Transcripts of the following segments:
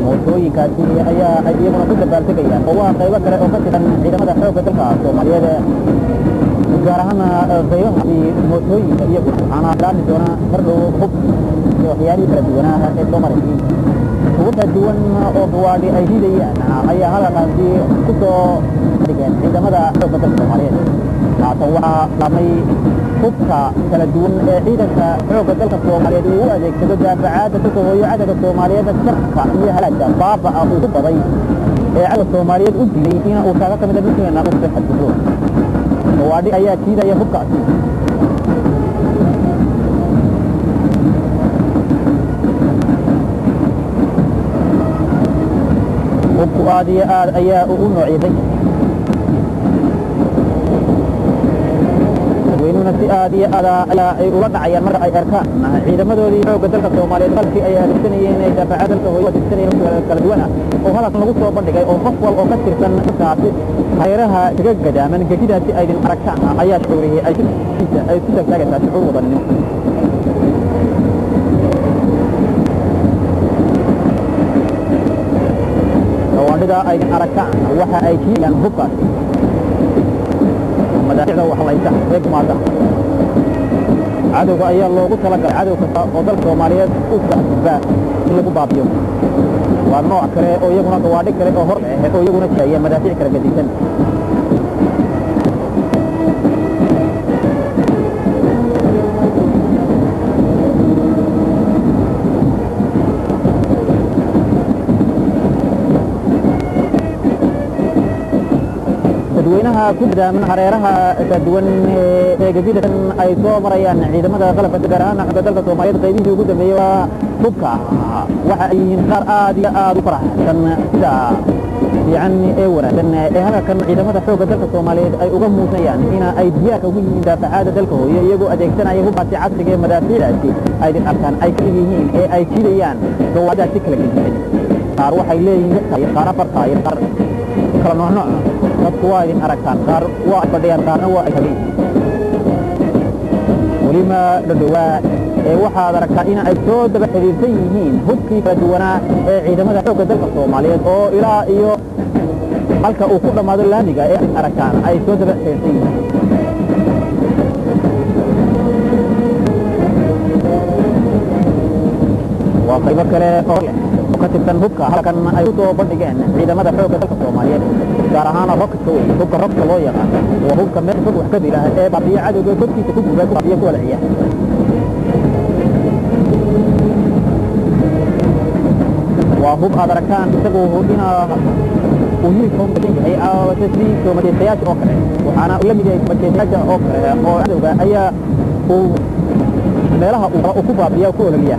Mootooyinkaasi ayaa ay iyaguna ku dabaaldegayaan, oo waa qaybo kale oo ka tirsan ciidamada xoogga dalka Soomaaliyeed, gaar ahaana qaybahaasi mootooyinka iyagu. Waxaana bilaabmi doona mar dhow hub iyo waxyaalihii kala duwanaa ee soo marayay. Ugu kala duwan oo gawaadhi ay riidayaan ayaa halkaasi ku soo dhigeen ciidamada xoogga dalka Soomaaliyeed. Haatan waxaa bilaabmay hubka kala duwan ee ciidanka xoogga dalka Soomaaliyeed uu u adeegsado daafacaadda dalka hooyo, cadowga Soomaaliyeedna sharka iyo halaaga baaba'a uu ku baday ee cadowga Soomaaliyeed u dilay in uu taaga ka mida dhulkeena uu soo xadgudbo. Gawaadhi ayaa jiidaya hubkaasi. Hubku aad iyo aad ayaa uu u noocyadan yahay, dadweynuhuna si aad iyo aad ayaa ay ula dhacayaan marka ay arkaan ciidamadoodii xoogga dalka Soomaaliyeed qalkii ay adeegsanayeen ay daafaca dalka hooyo adeegsanayeen kala duwana oo halkan lagu soo bandhigay, oo qof wal oo ka tirsan dadkaasi hareeraha kaga gadaaman gegidaasi aydin aragtaan ayaa shucuurihii ay ay ku taagtaagaysaa shucuur wadaninimo. Gawaadhida aydin aragtaan waxa ay jiidayaan hubkaasi madaaficda waxlaysa ee gumaada cadowga ayaa loogu talagalay cadow kasta oo dalka Soomaaliyeed u gudbaa in lagu baabiyo. Waa nooc kale oo iyaguna gawaadhi kale oo hor leh oo iyaguna jihaya madaafiic kala gedisan. Dadweynaha ku gadaaman hareeraha kala duwan ee gegidan ay soo marayaan ciidamada qalabka, gaar ahaan xogga dalka Soomaaliyeed qaybihii ugu dambeeyey waa hubka, waxa ay yihiin qaar aad iyo aad u faraxsan sida fiican ee wanaagsan ee halkan ciidamada xoogga dalka Soomaaliyeed ay uga muujinayaan in ay diyaarka ugu yihiin daafacaada dalka hooyo, iyagoo adeegsanaya hubkaasi casriga ee madaafiicdaasi aydin arkaan ay ka yihiin ee ay jiidayaan gawaadidaasi kala gedisan. Qaar waxay leeyihiin lix taayir, qaar afar taayir, qaar kala nooc nooc. Dadku waa idin aragtaan, qaar waa ay fadhiyaan, qaarna waa ay tagan yihiin. Welima dhadhowaa ee waxaad aragtaa in ay soo daba xiriirsan yihiin hubkii kala duwanaa ee ciidamada xoogga dalka Soomaaliyeed oo ilaa iyo halka uu ku dhammaado laamiga ee aragtaan ay soo daba xiriirsan yihiin. Waa qaybo kale oo leh oo ka tirsan hubka halkan ay ku soo bandhigeen ciidamada xoogga dalka Soomaaliyeed, gaar ahaan rockka wey. Hubka rockka loo yaqaan waa hubka meel fog wax ka dila ee baabiya cadowga korkiisa ku guba, ku baabiya, ku walciya. Waa hub aad aragtaan isagu ina uu uniform badan yahay sidii soo majeestayaasha oo kale, waxaana uu la mid yahay majeestayaasha oo kale oo cadowga ayaa uu meelaha uu ku baabiya, ku ololiya.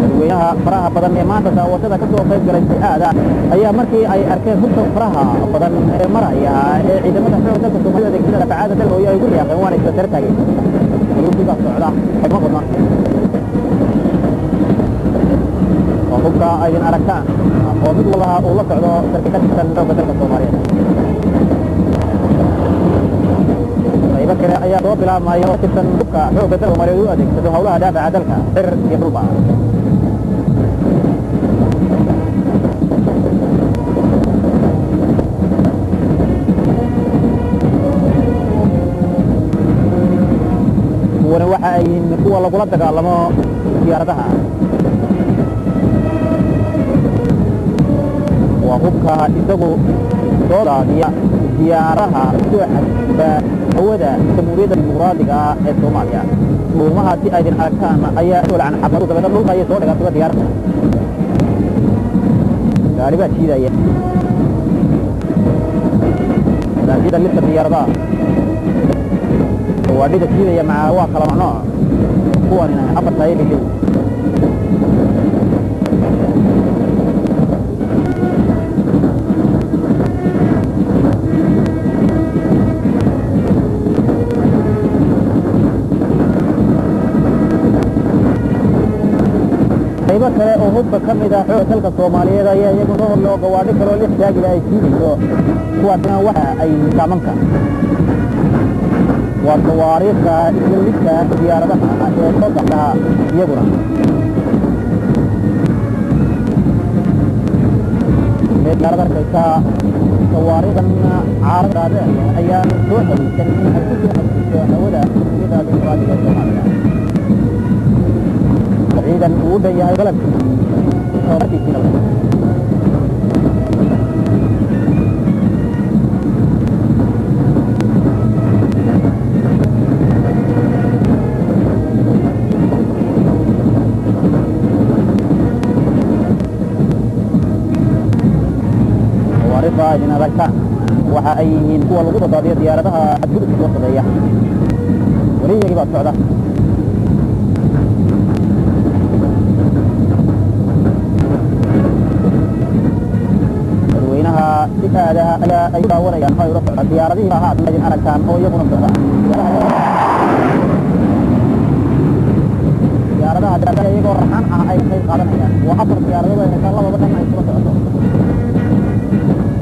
Dadweynaha faraha badan ee maanta daawashada ka soo qayb galay si aada ayaa markii ay arkeen hubka faraha badan ee maraya ee ciidamada xoogga dalka Soomaalida adeegsada dafacaada dalka hooyo ay ugu riyaaqeen, waana isla sare taageen. Hubkii baa socda, xigma badna. Waa hubka aydin aragtaan oo mid walba uu la socdo sarki ka tirsan xoogga dalka Soomaaliyeed. Qaybo kale ayaa soo bilaabmaya oo tirsan hubka xoogga dalka Soomaaliyeed u adeegsado howlaha daafaca dalka cir iyo dhulba. Kuwana waxa ay yihiin kuwa lagula dagaalamo diyaaradaha. Waa hubka isagu soo daadiya diyaaraha soo xadgudba hawada Jamhuuriyadda Dimuqraadiga ah ee Soomaaliya. Dhuumahaasi aydin aragtaan ayaa soo lacan xabadu, dabeedna dhulka ayay soo dhigaan diyaaradda. Gaari baa jiidaya daafida lifta diyaaradaha. Gawaadhida jiidaya maca waa kala nooc, kuwanina afar taayir bay leeyihiin. Qaybo kale oo hubka ka mid ah xoogga dalka Soomaaliyeed ayaa iyagu soo horloo gawaadhi kale oo lix taagila ay jiidayso, kuwaasna waxa ay saamanka. Waa tawaariikhda iyo lidka diyaaradaha ee soo baxda iyaguna. Diyaarad arkaysa tawaariikhdan caaradaade ayaa soo xawiisan in ay ku soo xawiiso hawada Jamhuuriyadda Dimuqraadiga ee Soomaaliya. Ciidan uu u dhan yahay qalabkiisii tababarkiisiina. Tawaariikhda idin aragtaan waxa ay yihiin kuwa lagu soo diyaaradaha xadgudubka soo sameeya. Weli iyagii baa socda. Dadweynaha si aadaha ayaa ay u daawanayaan ay ula socda diyaaradihii haatan idin aragtaan oo iyaguna socda. Diyaaradaha iyagoo raxan ah ay ka qayb qaadanayaan. Waa 4 diyaaradood ay haysaa, lababa dhan ay kula socoto,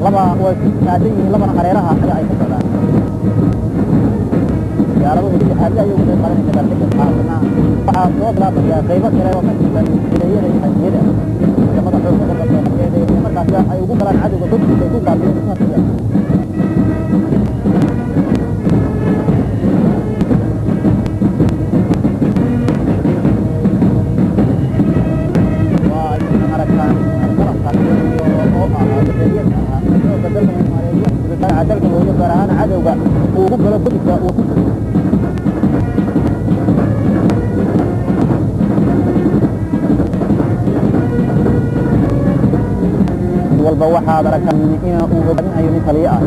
laba way ku aadan yihiin, labana hareeraha ayaa ay ka socdaan. Diyaaraduhu si xaadle ayay uga qayb qaadanaysa dabaaldega. Haatana waxaa soo bilaabaya qaybo kale oo ka tirsan ciidamada iyo xajiyada ciidamada xoogga dalka Soomaaliyeed ee markaasi ay ugu galaan cadowga godkiisa ay ku gaabiyeen kuna siiyaan. Waa idin aragtaan qalabka iyo oo ah bateriyada xoogga dalka Soomaaliyeed, difaaca dalka hooyo, gaar ahaan cadowga uu ugu galo godkiisa uu ku jiro. Mid walba waxaad aragtaan in uu hogaaminayo nin taliye ah.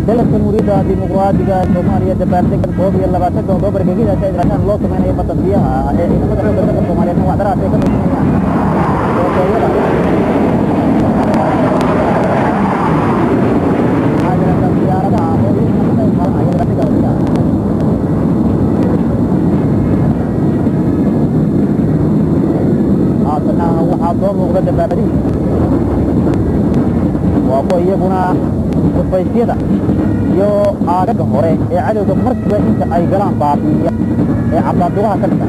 Dalka Jamhuuriyadda Dimuqraadiga Soomaaliya dabaaldegan 21-ka Oktoobar gegidaas ay rakaan loo sameynayo batantiyaha ee ciidamada xoogga dalka Soomaaliyeed wacdarahaas ay ka muujinayaan dootooyada. Waxaa jirta diyaaradaha oo iyaguna ka qayb qaadanaya dabaaldega wadiga. Haatana waxaa soo muuqda dabaabadihii, waa kuwa iyaguna dhufaysyada iyo aagaga hore ee cadowga markiiba inta ay galaan baabi'iya ee cabdaadugaha ka dhiga.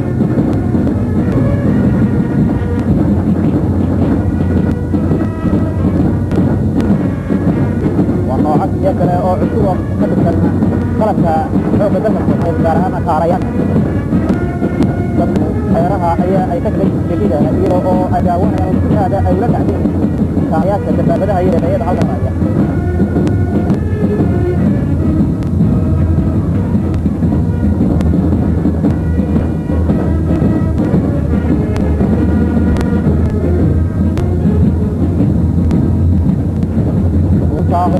Waa noocas iyo kale oo cusub oo ka tirsan qalabka xoogga dalka Soomaaliyeed, gaar ahaan kaarayaasha. Dadku xeeraha ayaa ay ka tagay gegida iyadoo oo ay daawanayaan si aada ay ula dhacdeen kaarayaasha, dabaabadaha iyo reebayada halkan maraya.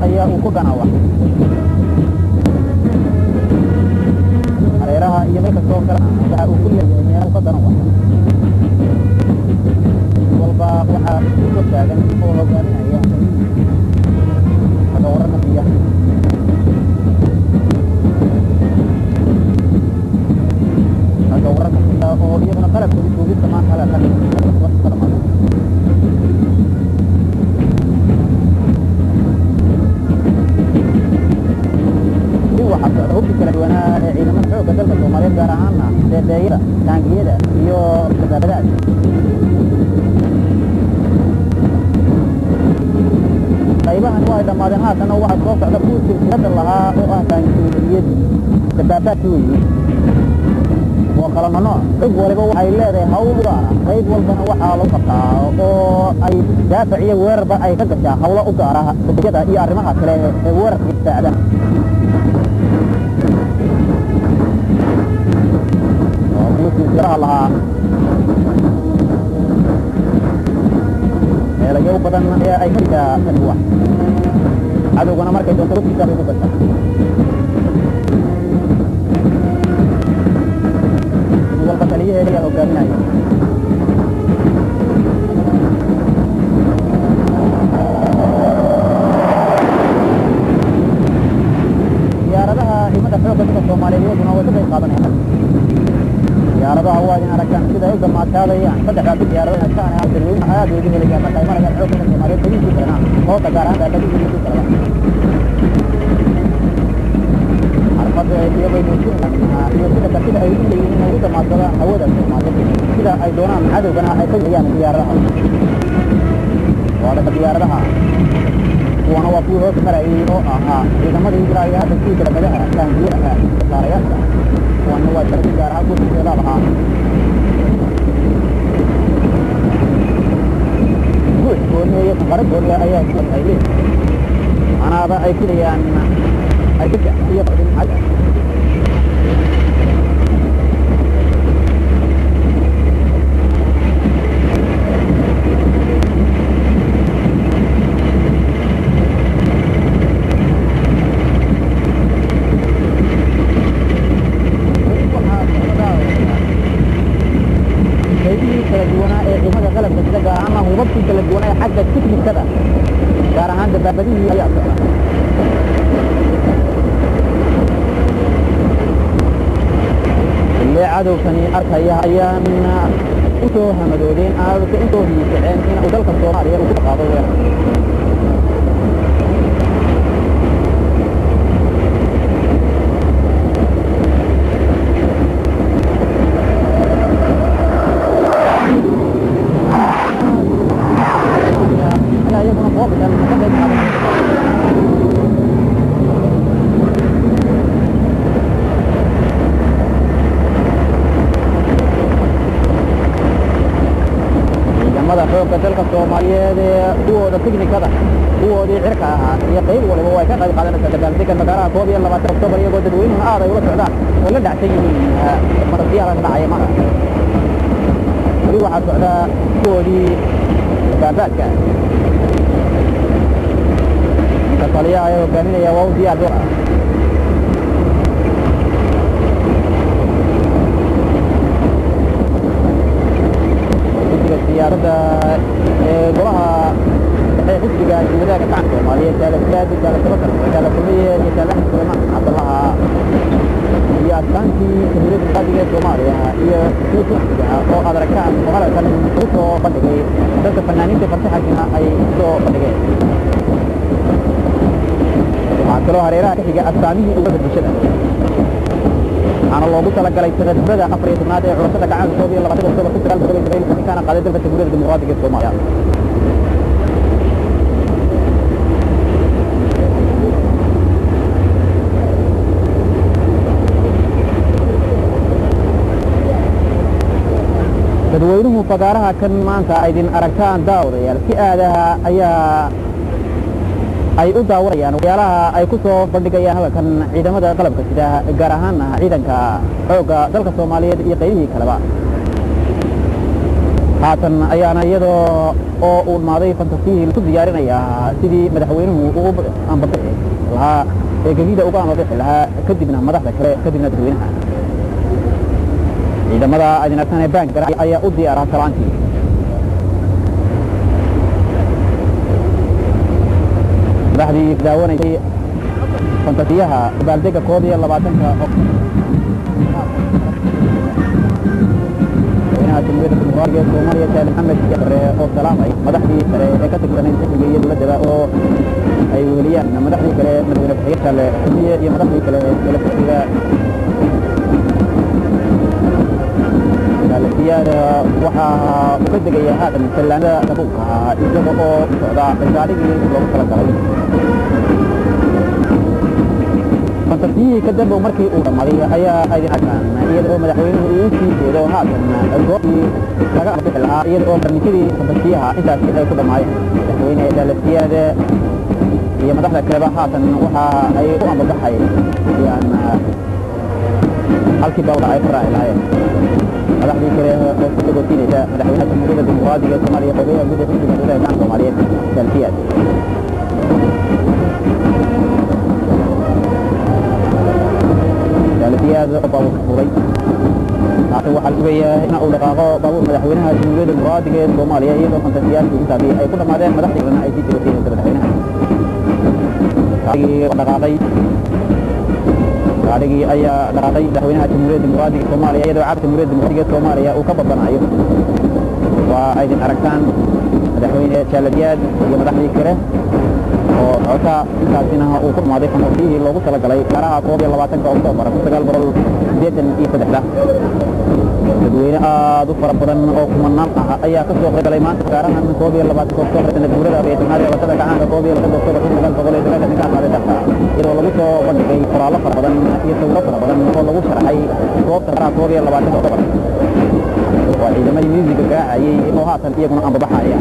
Ayaa uu ku ganaawa hareeraha iyo meel kastoo kale waxa uu ku leeyahay meelo ka daran. Wax walba waxaa ku soo taagan oo hogaaminaya ragga wararka siiya, ragga wararka siiya oo iyaguna qalabkoodii duubista maanta halka ka dhamaado. Waxaa socda hubkii kala duwanaa ee ciidamada xoogga dalka Soomaaliyeed, gaar ahaana deedeeyada, taangiyada iyo dabaabadaha. Qaybahan waa ay dhammaadeen. Haatana waxaa soo socda kuwii silsilada lahaa oo ah taangiyadii dabaabaadkii weeye. Waa kala nooc, qayb waliba waxay leedahay hawl u gaar ah, qayb walbana waxaa lagu qabtaa oo ay daafac iyo weerarba ay ka gashaa hawlo u gaar ah degdegyada iyo arrimaha kale ee weerarka saacda. Oo kuwii silsiladaha lahaa meelayo badan ayaa ay ka dhigtaa tani wax cadowgana markay doonto godkiisa bay ku gashaa. Mid walba taliyaheeda ayaa hogaaminaya. iyaguna way ka qayb qaadanayaan. Diyaaradaha waa idin aragtaan sida ay u damaashaadayaan. Saddexdaasi diyaaradaha saana dadweynaha aad ugu helayaan marka ay marayaan xoogga dalka Soomaaliyeed badihiisii kalena hoosta, gaar ahaan badihiisii kaleba. Xarfadda iyagoo muujinayaan iyo sida kartida ay u leeyihiin inay u damaashadaan hawada Soomaaliyeed sida ay doonaan, cadowgana ay ka yeeyaan diyaaradaha. Waa dadka diyaaradaha, kuwana waa kuwii hoos marayay oo ahaa ciidamadii ilaa iyo hadda sii dabadaha taangiyaha saarayaasha. Kuwana waa sharci, gaar ahaan kuwii shabaab ahaa. Guux gooniya iyo sanqaro gooniya ayaa kuwan ay leeyihiin, anaaba ay filayaan argagax iyo baqdin cad. Qaybihii kala duwanaa ee ciidamada qalabka sida, gaar ahaan hubabkii kala duwanaa ee xagga tiknikada, gaar ahaan dabaabadihii ayaa socda. Illee cadowkani arkaya ayaan u soo hamadoodeen aadka u soo hiisaceen in uu dalka Soomaaliya uu ku qaado weerar. Ayaa iyaguna goobtan ka qayb qaadanaya. Ciidamada xoogga dalka Soomaaliyeed ee kuwooda tiknikada, kuwoodii cirka ahaa iyo qayb waliba way ka qayb qaadanaysaa dabaaldega magaalaha 21 Oktoobar, iyagoo dadweynuhuna aad ay ula socdaan oo la dhacsan yihiin marasiyaha ka dhacaya maanta. Weli waxaa socdaa kuwoodii dabaabaadka. Ninka taliyaha ee hogaaminaya waa u diyaar door ah. Guddiga siyaasadda ee golaha dhexe xisbiga wadaaga gacanka Soomaaliyeed, Jaale Siyaadi, Jaale Sabakar, Jaale Kulmiye iyo Jaale Axmed Sulaymaan Cabdallaha, iyo astaantii Jamhuuriyadda Dimuqraadiga ee Soomaaliya iyo kii xisbiga oo aad aragtaan oo halkan lagu soo bandhigay, dadka fanaaniinta farshaxankina ay soo bandhigeen. Waxaa kaloo hareeraha ka xiga astaamihii uga bulshada, waxaana loogu talagalay sanadbada 14aad ee curashada gacanka 21 Oktoobar 1970, kaana qaaday dalka Jamhuuriyadda Dimuqraadiga ee Soomaaliya. Dadweynuhu fagaaraha kan maanta aydin aragtaan, daawadayaal, si aadaha ayaa ay u daawanayaan waxyaalaha ay ku soo bandhigayaan halkan ciidamada qalabka sida, gaar ahaana ciidanka xoogga dalka Soomaaliyeed iyo qaybihii kaleba. Haatan ayaana iyadoo oo uu dhamaaday fantasiyihii ku diyaarinaya sidii madaxweynuhu ugu ambabixi lahaa ee gegida uga ambabixi lahaa, kadibna madaxda kale, kadibna dadweynaha. Ciidamada aydin aragtaan ee baanka ayaa u diyaara salaantii. Madaxdii daawanaysay fantasiyaha dabaaldega 21-ka madaxweynaha Jamhuuriyadda Dimuqraadiga ee Soomaaliya Jaale Maxamed Bare oo salaamay madaxdii sare ee ka tirsanayd xisbiga iyo dowladdaba, oo ay weheliyaan madaxdii kale, madaxweyne ku-xigeenka Jaale Kulmiye iyo madaxdii kale ee xisbiga. Jaalasiyaad waxaa uu ka degaya haatan sallaanada sabuulka, isaga oo socda gaadhigii loogu talagalay. Fantasiyihii ka dambow markii uu dhammaaday ayaa aydin arkaan iyada oo madaxweynuhu uu sii jeedo haatan goobtii laga bixi lahaa, iyada oo barnaamijyadii fantasiyaha intaasi ay ku dhammaayeen. Madaxweyne Jaalasiyaad iyo madaxda kaleba haatan waxa ay u ambabaxayaan halkii bawda ay ka raaci lahaayeen. Madaxdii kale oo ku sagootinaysa madaxweynaha Jamhuuriyadda Dimuqraadiga ee Soomaaliya, xogeyaha guud ee xisbiga dowladda gacanka Soomaaliyeed Jaalasiyaad. Jaalasiyaad oo baabuurka fuulay, haatan waxaa la sugayaa in uu dhaqaaqo baabuur madaxweynaha Jamhuuriyadda Dimuqraadiga ee Soomaaliya, iyadoo fantasiyaashii intaasi ay ku dhammaadeen, madaxdii kalena ay sii sagootinaysa madaxweynaha. Dhaqaaqay. Gaadhigii ayaa dhaqaaqay madaxweynaha Jamhuuriyadda Dimuqraadiga Soomaaliya, iyadoo cabka Jamhuuriyadda Dimuqraadiga Soomaaliya uu ka babanayo. Waa aydin aragtaan madaxweyne Jaaladiyaad iyo madaxdii kale oo socota. Intaasina uu ku dhumaaday xamuusiyihii loogu talagalay gaaraha 21-ka Oktoobar 1983-da. Dadweyne aad u fara badan oo kumanaan ah ayaa ka soo qayb galay maanta gaarahan 21-ka Oktoobar, sanad guurada 14aad ee dhalashada gacaanka, 21-ka Oktoobar 1990 ka qaaday dalka, iyadoo lagu soo bandhigay qoraallo fara badan iyo sawirro fara badan oo lagu sharaxay goobta gaaraha 21-ka Oktoobar. Waa ciidamadii muusiga garaacayay oo haatan iyaguna ambabaxaya.